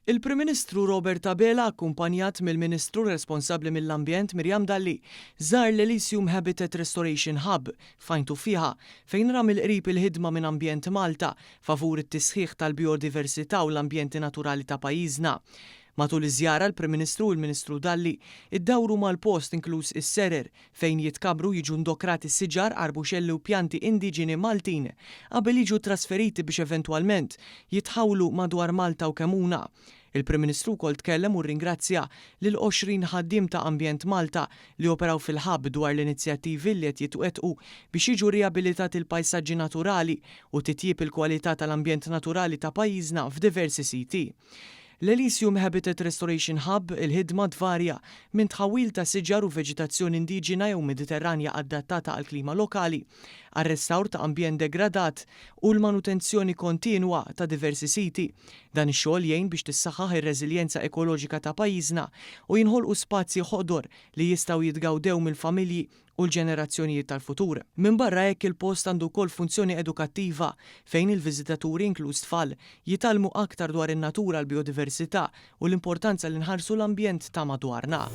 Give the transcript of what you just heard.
Il-Prim Ministru Robert Abela akkumpanjat mill-Ministru responsabbli mill-Ambjent Miriam Dalli żar l-Elysium Habitat Restoration Hub f'Għajn Tuffieħa fejn ra mill-qrib il-ħidma minn Ambjent Malta favur it-tisħiħ tal-bijodiversità u l-ambjenti naturali ta' pajjiżna. Matul iż-żjara l-Prim Ministru u l-Ministru Dalli ddawru mal-post inkluż is-serer fejn jitkabbru u jiġu ndokrati siġar, arbuxelli u pjanti indiġeni Maltin qabel jiġu trasferiti biex eventwalment jitħawlu madwar Malta u Kemmuna. Il-Prim Ministru wkoll tkellem u rringrazzja lil 20 ħaddiem ta' Ambjent Malta li operaw fil-hub dwar l-inizjattivi li qed jitwettqu biex jiġu riabilitati l-pajsaġġi naturali u titjib il-kwalità tal-ambjent naturali ta' pajjiżna f'diversi siti. L-Elysium Habitat Restoration Hub, il-ħidma tvarja minn tħawwil ta' siġar u veġitazzjoni indiġena jew Mediterranja adattata għall-klima lokali, għar-restawr ta' ambjent degradat u l-manutenzjoni kontinwa ta' diversi siti. Dan ix-xogħol jgħin biex tissaħħaħ ir-reżiljenza ekoloġika ta' pajjiżna u jinħolqu spazji ħodor li jistgħu jitgawdew mill-familji u l-ġenerazzjonijiet tal-futur. Minbarra hekk il-post għandu wkoll funzjoni edukattiva fejn il-viżitaturi inkluż tfal jitgħallmu aktar dwar in-natura, l-bijodiversità u l-importanza li nħarsu l-ambjent ta' madwarna.